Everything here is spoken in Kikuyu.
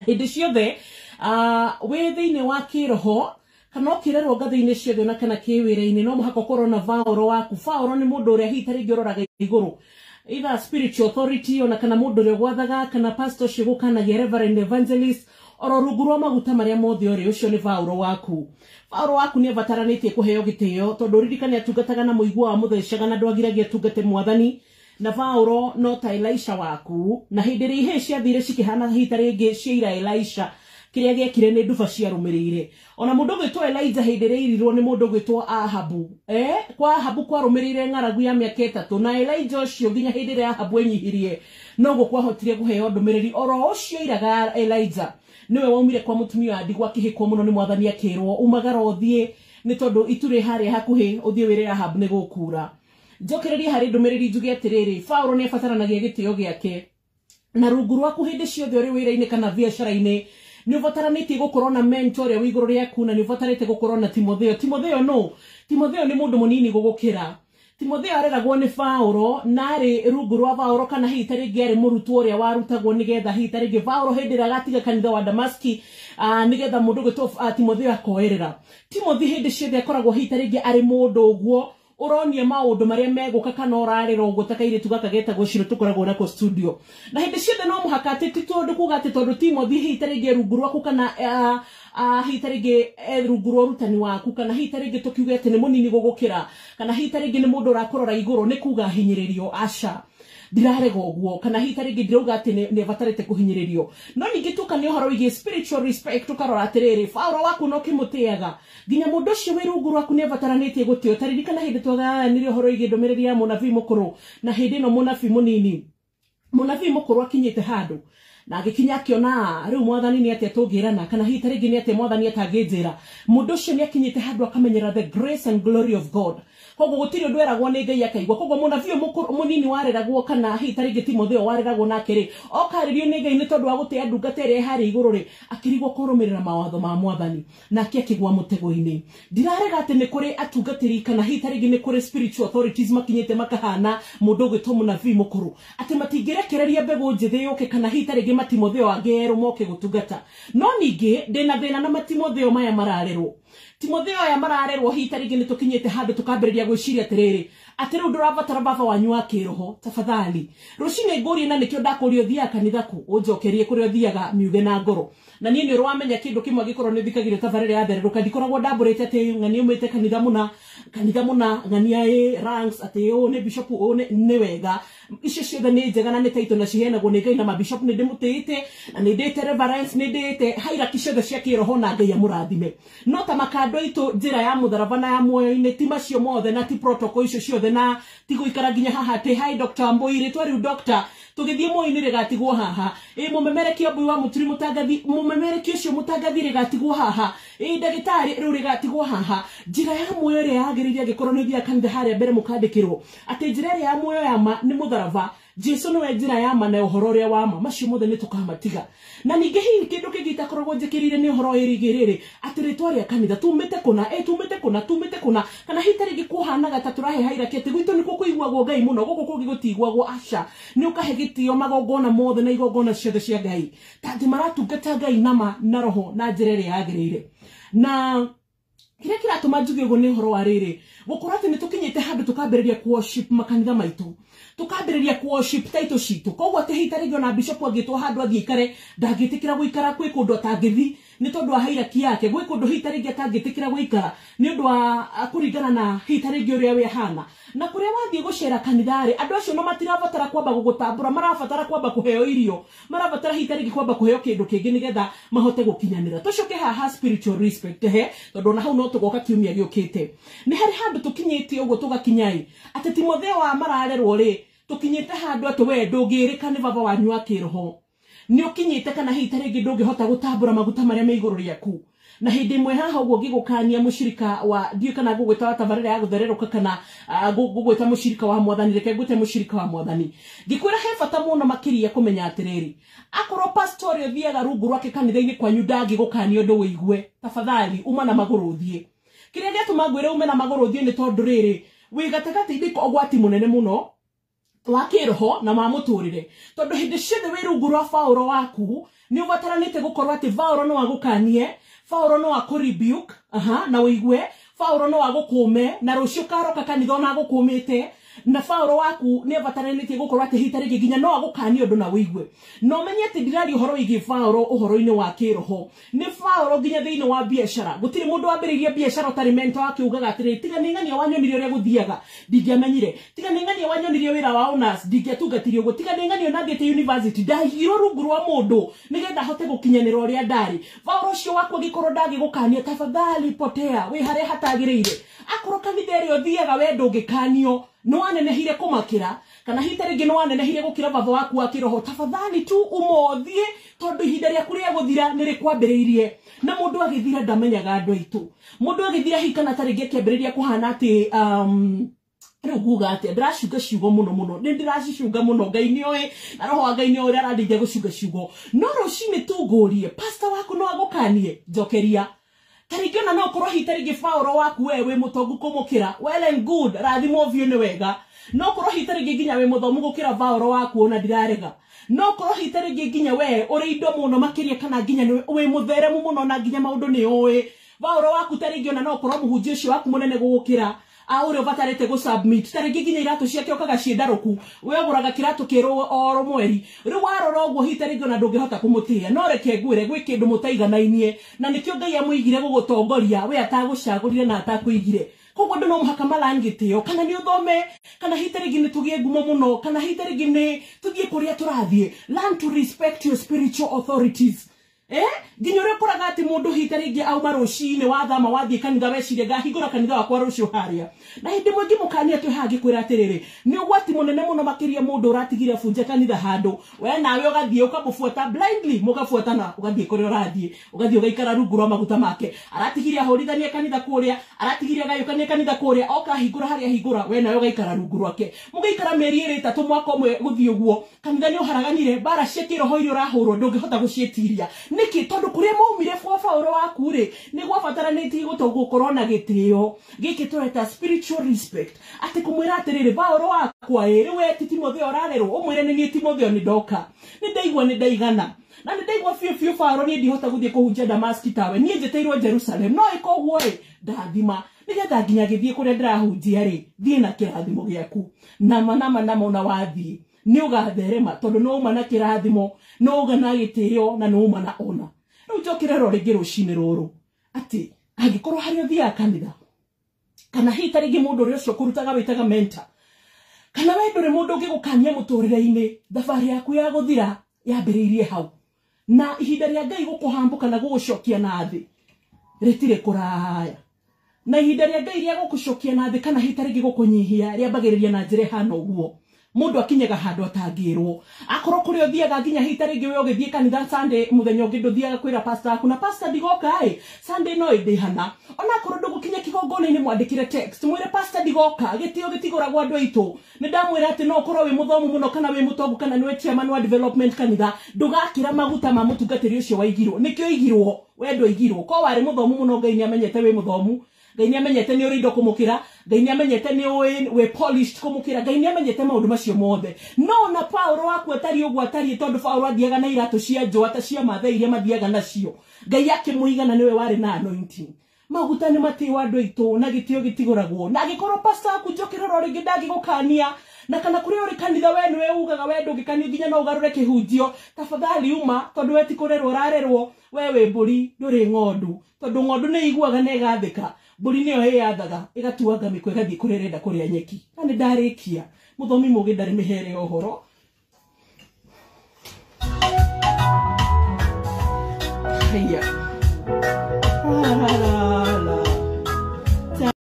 Hĩndĩ ciothe wĩ thĩinĩ wa kĩroho kana ũkĩrerwo ngathĩ-inĩ ciothe ona kana kĩwĩra-inĩ, no mũhaka ũkorwo na vaũro waku. Vaũro nĩ mũndũ ũrĩa hihi ta rĩngĩ ũroraga igũrũ, either spiritual authority ona kana mũndũ ũrĩa ũgwathaga, kana pastor ũcio ũgũkanagia, reverend, evangelist, oro rungu rwa maguta marĩa mothe ũrĩ, ũcio nĩ vaũro waku. Vaũro waku nĩ abataranĩtie kũheo gĩtĩo, tondũ ririkane atungataga na mũigua wa mũthecaga na ndwagiragia atungate mwathani. Na vaũro no ta Elisha waku, na hĩndĩ ĩrĩa ihĩĩ ciathire cikĩhana hihi ta rĩngĩ ciaira Elisha, kĩrĩa gĩekire nĩ nduba ciarũmĩrĩire. Ona mũndũ ũgwĩtwo Elijah hĩndĩ ĩrĩa irirwo nĩ mũndũ ũgwĩtwo Ahabu, kwa Ahabu kwarũmĩrĩire ng'aragu ya mĩaka 3, na Elijah ũcio nginya hĩndĩ ĩrĩa Ahabu enyihirie noguo kwahotire kũheo ndũmĩrĩri. Oro ũcio iraga Elijah nĩwe waumire kwa mũtumia wa ndigwa akĩhĩkwo mũno nĩ mwathani, akĩrwo umagara ũthiĩ nĩ tondũ itu rĩ harĩa hakuhĩ, ũthiĩ wĩre Ahabu nĩ gũkura. Njokererie harĩ ndũmĩrĩri njuge atĩrĩrĩ, Paũlũ nĩ abataranagia gĩtĩo gĩake, na rungu rwaku hĩndĩ ciothe ũrĩ wĩra-inĩ kana biacara-inĩ nĩ ũbataranĩtie gũkorwo na mentor ũrĩa wĩ igũrũ rĩaku, na nĩ ũbatarĩte gũkorwo na Timotheo. Timotheo no Timotheo nĩ mũndũ mũnini gũgũkĩra. Timotheo areragwo nĩ Paũlũ na arĩ rungu rwa Paũlũ, kana hihi ta rĩngĩ arĩ mũrutwo ũrĩa warutagwo nĩgetha hihi ta rĩngĩ Paũlũ hĩndĩ ĩrĩa agatiga kanitha wa Damaski, nĩgetha mũndũ ũgwĩtwo Timotheo akoerera. Timothy hĩndĩ ciothe akoragwo hihi ta rĩngĩ arĩ mũndũ ũguo ũronia maũndũ marĩa megũka, kana ũrarĩra ũguo ta kairĩtu gaka getagwo Shiro tũkoragwo nako studio. Na hĩndĩ ciothe no mũhaka atĩ ti tondũ kuga atĩ tondũ Timothy hihi ta rĩngĩ rungu rwaku, kana hihi ta rĩngĩ rungu rwa ũrutani waku, kana hihi ta rĩngĩ tũkiuge atĩ nĩ mũnini gũgũkĩra, kana hihi ta rĩngĩ nĩ mũndũ ũrakũrora igũrũ, nĩ kuga hinyĩrĩrio. Aca, ndirarega ũguo, kana hihi ta rĩngĩ ndirauga atĩ nĩ abatarĩte kũhinyĩrĩrio. No ningĩ tuka nĩ ũhoro wĩgiĩ spiritual respect, tũkarora atĩrĩrĩ, Paũlũ waku no kĩmũtĩaga, nginya mũndũ ũcio wĩ rungu rwaku nĩ abataranĩtie gũtĩo. Ta ririkana hĩndĩ twagayanire ũhoro wĩgiĩ ndũmĩrĩri ya mũnabii mũkũrũ na hĩndĩ ĩno mũnabii mũnini. Mũnabii mũkũrũ akinyĩte handũ na agĩkinya akĩona rĩu mwathani nĩ atĩa tũngĩrana, kana hihi ta rĩngĩ nĩ atĩa mwathani atangĩnjĩra. Mũndũ ũcio nĩ akinyĩte handũ akamenyera the grace and glory of God, koguo gũtirĩ ũndũ eragwo nĩ Ngai akaigua. Koguo mũnabii ũyũ mũnini wareragwo, kana hihi ta rĩngĩ Timotheo wareragwo nake rĩ, okarĩrio nĩ Ngai nĩ tondũ wa gũtĩa ndungata ĩrĩa ĩharĩa igũrũ rĩ, akĩrigwo kũrũmĩrĩra mawatho ma mwathani, nake akĩgwa mũtego-inĩ. Ndirarega atĩ nĩ kũrĩ atungatĩri, kana hihi ta rĩngĩ nĩ kũrĩ spiritual authorities makinyĩte makahana mũndũ ũgwĩtwo mũnabii mũkũrũ, atĩ matingĩrekereria mbegũ njĩthĩ yũke, kana hihi ta rĩngĩ matimotheo angĩ erũ moke gũtungata. No ningĩ ndĩna thĩna na matimotheo maya mararerwo. Timotheo aya mararerwo, hihi ta rĩngĩ nĩ tũkinyĩte handũ tũkambĩrĩria gwĩciria atĩrĩrĩ, atĩ rĩu ndũrabatara baba wanyu wa kĩroho. Tafadhali, rũcinĩ ngũrie, na nĩkĩo ndakũria ũthiaga kanitha kũ, ũnjokerie kũrĩa ũthiaga miuge na ngoro. Na niĩ nĩ ũramenya kĩndũ kĩmwe, angĩkorwo nĩ thikagĩrĩria tabarĩra ya thererũka, ndikoragwo ndambũrĩte atĩ ng'ania umĩte kanitha mũna, kanitha mũna, ng'ania ĩ ranks, atĩ ũũ nĩ bishop, ũũ nĩ wega. Icio ciothe nĩ njega na nĩ taito na ciheanagwo nĩ Ngai, na mabishop nĩ ndĩmũtĩĩte na nĩ ndĩte reverence, nĩ ndĩte hierarchy ciothe cia kĩroho, na Ngai amũrathime. No ta makando itũ, njĩra ya mũtharaba na ya muoyo-inĩ ti macio mothe, na ti protocol icio ciothe, na ti gũikara nginya haha atĩ hi Dr. Mbui, rĩtwa rĩu doctor tũgĩthiĩ muoyo-inĩ rĩgatigwo haha, ĩ mũmemerekia Mbui wa Mũturi mũtangathi, mũmemerekia ũcio mũtangathi rĩgatigwo haha, ĩ ndagĩtarĩ rĩu rĩgatigwo haha. Njĩra ya muoyo ĩrĩa yagĩrĩire, angĩkorwo nĩ ũthiaga kanitha harĩa mbere mũkandĩkĩrwo atĩ njĩra ĩrĩa ya muoyo ya ma nĩ mũtharaba, Jesu nĩwe njĩra ya ma na ũhoro ũrĩa wa ma, macio mothe nĩ tũkamatiga. Na ningĩ hihi kĩndũ kĩngĩ itakoragwo njĩkĩrĩire nĩ ũhoro ĩrĩgiĩ rĩrĩ, atĩ rĩtwa rĩa kanitha tumĩte kũna, ĩ tumĩte kũna, tumĩte kũna, kana hihi ta rĩngĩ kũhanaga ta tũrahe hierarchy atĩ gwitũ nĩkuo kũiguagwo Ngai mũno, gũkũ kũngĩ gũtiguagwo. Aca, nĩ ũkahe gĩtĩo magongona mothe na igongona ciothe cia Ngai, ta atĩ maratungata Ngai nama na roho na njĩra ĩrĩa yagĩrĩire. Na kĩrĩa kĩratũma njuge ũguo nĩ ũhoro wa rĩrĩ, gũkorwo atĩ nĩ tũkinyĩte handũ tũkambĩrĩria worship makanitha maitũ, tũkambĩrĩria worship title citũ. Koguo atĩ hihi ta rĩngĩ ona bishop angĩtwo handũ athiĩ aikare, ndangĩtĩkĩra gũikara kwĩ kũndũ atangĩthi nĩ tondũ wa hierarchy yake, gwĩ kũndũ hihi ta rĩngĩ atangĩtĩkĩra gũikara nĩ ũndũ wa kũringana na hihi ta rĩngĩ ũrĩa we ahana. Na kũrĩa wathiĩ gũcera kanitha-rĩ, andũ acio no matirabatara kwamba gũgũtambũra, marabatara kwamba kũheo irio, marabatara hihi ta rĩngĩ kwamba kũheo kĩndũ kĩngĩ nĩgetha mahote gũkinyanĩra. Tũcoke haha spiritual respect, he tondũ ona hau no tũgoka kiumia gĩũkĩte. Nĩ harĩ handũ tũkinyĩtie ũguo tũgakinya-ĩ atĩ Timotheo wa mararerwo rĩ, tũkinyĩte handũ atĩ we ndũngĩrĩka nĩ baba wanyu wa kĩroho nĩ ũkinyĩte, kana hihi ta rĩngĩ ndũngĩhota gũtambũra maguta marĩa me igũrũ rĩaku. Na hĩndĩ ĩmwe haha ũguo ngĩgũkania mũcirika wa, ndiũĩ kana ngũgwĩta wa tabarĩra ya gũthererũka kana ngũgwĩta mũcirika wa mwathani, reke ngwĩte mũcirika wa mwathani, ngĩkwĩra he bata mũno makĩria kũmenya atĩrĩrĩ, akorwo pastor ũrĩa ũthiaga rungu rwake kanitha-inĩ kwanyu ndangĩgũkania ũndũ wĩigue, tafadhali uma na magũrũ ũthiĩ. Kĩrĩa gĩatũma ngwĩre ume na magũrũ ũthiĩ nĩ tondũ rĩrĩ, wĩ gatagatĩ-inĩ ka ũgwati mũnene mũno wa kĩroho na wa mũtũrĩre, tondũ hĩndĩ ciothe wĩ rungu rwa Paũlũ waku. Nĩ ũbataranĩte gũkorwo atĩ Vaũro no agũkanie, Vaũro no akũ rebuke, aha, na ũigue, Vaũro no agũkũme, na rũciũ karoka kanitha ona agũkũmĩte, na Vaũro waku nĩ abataranĩtie gũkorwo atĩ hita rĩngĩ nginya no agũkanie ũndũ na ũigue. Na ũmenye atĩ ndiraria ũhoro wĩgiĩ Vaũro ũhoro-inĩ wa kĩroho. Nĩ Vaũro nginya thĩinĩ wa biacara. Gũtirĩ mũndũ wambĩrĩirie biacara ũtarĩ mentor wake ugaga atĩrĩrĩ, tiga nĩ ng'ania wanyonirie ũrĩa gũthiaga, ndingĩamenyire. Tiga nĩ ng'ania wanyonirie wĩra wa owners, ndingĩatungatirie ũguo. Tiga nĩ ng'ania ona thiĩte university, ndaigirwo rungu rwa mũndũ nĩgetha hote gũkinyanĩra ũrĩa ndarĩ. Vaũro ũcio waku angĩkorwo ndangĩgũkania, tafadhali potea, wĩ harĩa hatagĩrĩire. Akorwo kanitha ĩrĩa ũthiaga we ndũngĩkanio, nĩ wanenehire kũmakĩra, kana hita rĩngĩ nĩ wanenehire gũkĩra baba waku wa kĩroho, tafadhali tu ũmothiĩ, tondũ ihinda rĩaku rĩa gũthira nĩ rĩkwambĩrĩirie. Na mũndũ agĩthira ndamenyaga andũ aitũ. Mũndũ agĩthira hihi kana ta rĩngĩ akĩambĩrĩria kũhana atĩ rĩu nguga atĩa, ndĩracunga ciugo mũno mũno, nĩ ndĩracicunga mũno, Ngai nĩoĩ, na roho wa Ngai nĩoĩ ũrĩa arandeithia gũcunga ciugo. No rũcinĩ tu ngũrie, pastor waku no agũkanie, njokeria. Ta rĩngĩ ona no ũkorwo hihi ta rĩngĩ Vaũro waku we wĩ mũtongu kũmũkĩra, well and good, rathimwo biũ nĩ wega. No ũkorwo hihi ta rĩngĩ nginya wĩ mũthomu gũkĩra Vaũro waku, ona ndirarega. No ũkorwo hihi ta rĩngĩ nginya we ũrĩ indo mũno makĩria, kana nginya wĩ mũtheremu mũno na nginya maũndũ nĩ ũĩ. Vaũro waku ta rĩngĩ ona no ũkorwo mũhunjia ũcio waku mũnene gũgũkĩra, ũrĩa ũbatarĩte gũ submit, ta rĩngĩ nginya iratũ ciake ũkaga ciĩ ndarũku, we ũgũraga kĩratũ kĩerũ o mweri. Rĩu warora ũguo hihi ta rĩngĩ ona ndũngĩhota kũmũtĩĩa. No reke ngwĩre gwĩ kĩndũ mũtaiganainie, na nĩkĩo Ngai amũigire gũgũtongoria, we atagũcagũrire na atakũigire. Koguo andũ no mũhaka malan gĩtĩo, kana nĩ ũthome, kana hihi ta rĩngĩ nĩ tũgĩe ngumo mũno, kana hihi ta rĩngĩ nĩ tũthiĩ kũrĩa tũrathiĩ. Learn to respect your spiritual authorities. Nginya ũrĩa ũkoraga atĩ mũndũ hihi ta rĩngĩ auma rũcinĩ wathama wathiĩ kanitha, weciria ngahingũra kanitha wakwa rũciũ harĩa. Na hĩndĩ ĩmwe ngĩmũkania twĩ haha ngĩkwĩra atĩrĩrĩ, nĩ ũgwati mũnene mũno makĩria mũndũ ũratigire bunje kanitha handũ, we nawe ũgathiĩ ũkamũbuata blindly, mũgabuatana, ũgathiĩ kũrĩa ũrathiĩ, ũgathiĩ ũgaikara rungu rwa maguta make. Aratigire ahũrithanie kanitha kũrĩa, aratigire agayũkanie kanitha kũrĩa, oka ahingũra harĩa ahingũra, we nawe ũgaikara rungu rwake. Mũgaikara mĩeri ĩrĩ ĩtatũ mwaka ũmwe gũthiĩ ũguo, kanitha nĩ ũharaganire, mbara cia kĩroho iria ũrahũrwo ndũngĩhota gũciĩtiria. Nĩkĩ? Tondũ kũrĩa maumire bwa Vaũro waku rĩ, nĩ gwabataranĩtie gũkorwo na gĩtĩo gĩkĩ tũreta spiritual respect, atĩ kũmwĩra atĩrĩrĩ, Vaũro wakwa ĩ, rĩu we ti Timotheo ũrarerwo, ũmwĩre nĩ niĩ Timotheo nĩ ndoka, nĩ ndaigua nĩ ndaigana, na nĩ ndaigua biũ biũ Vaũro niĩ ndihota gũthiĩ kũhunjia Damaski tawe, niĩ njĩtĩirwo Jerusalem, no ĩka ũguo rĩ, ndathima nĩgetha nginya gĩthiĩ kũrĩa ndĩrahunjia rĩ, thiĩ na kĩrathimo gĩaku. Nama nama nama ona wathiĩ nĩ ũgatherema, tondũ nĩ wauma na kĩrathimo, nĩ wauga na gĩtĩo, na nĩ wauma na ona. Rĩu njokere ro rĩngĩ rũcinĩ rũrũ, atĩ angĩkorwo harĩa ũthiaga kanitha, kana hihi ta rĩngĩ mũndũ ũrĩa ũcio ũkũrutaga wĩtaga mentor, kana we ndũrĩ mũndũ ũngĩgũkania mũtũrĩre-inĩ, thabarĩ yaku ya gũthira yambĩrĩirie hau, na ihinda rĩa Ngai gũkũhambũka na gũgũcokia na thĩ rĩtirĩ kũraya. Na ihinda rĩa Ngai rĩa gũgũcokia na thĩ kana hihi ta rĩngĩ gũkũnyihia rĩambagĩrĩria na njĩra ĩhana ũguo. Mũndũ akinyaga handũ atangĩrwo. Akorwo kũrĩa ũthiaga nginya hihi ta rĩngĩ we ũgĩthiĩ kanitha Sunday mũthenya ũngĩ ndũthiaga kwĩra pastor waku, na pastor ndigoka ĩ, Sunday no ĩndĩhana. Ona akorwo ndũgũkinya kĩgongona-inĩ, mwandĩkĩre text, mwĩre pastor ndigoka, gĩtĩo gĩtigũragwo andũ aitũ. Nĩ ndamwĩra atĩ no ũkorwo wĩ mũthomu mũno kana wĩ mũtongu kana nĩwe chairman wa development kanitha, ndũgakĩra maguta ma mũtungatĩri ũcio waigirwo. Nĩkĩo oigirwo, we ndũigirwo. Korwo warĩ mũthomu mũno, Ngai nĩamenyete wĩ mũthomu, Ngai nĩamenyete nĩ ũrĩ indo kũmũkĩra, Ngai nĩamenyete nĩ ũĩ wĩ polished kũmũkĩra, Ngai nĩamenyete maũndũ macio mothe. No ona Paulo waku atariĩ ũguo atariĩ, tondũ Paulo athiaga na iratũ cia njũa ta cia Maathai iria mathiaga nacio, Ngai akĩmũigana nĩwe warĩ na anointing. Maguta nĩ matĩo andũ aitũ, na gĩtĩo gĩtigũragwo. Na angĩkorwo pastor waku njokere ro rĩngĩ ndangĩgũkania, na kana kũrĩa ũrĩ kanitha we nĩwe ugaga we ndũngĩkanio nginya no ũgarũre kĩhunjio, tafadhali uma, tondũ we ti kũrerwo ũrarerwo, we wĩ mbũri ndũrĩ ng'ondu, tondũ ng'ondu nĩ iguaga na ĩgathĩka, mbũri nĩyo ĩyathaga ĩgatuanga mĩkwa ĩgathiĩ kũrĩa ĩrenda kũrĩa nyeki. Na nĩ ndarĩkia, mũthomi mũgĩ ndarĩ mĩhere ya ũhoro. Haiya.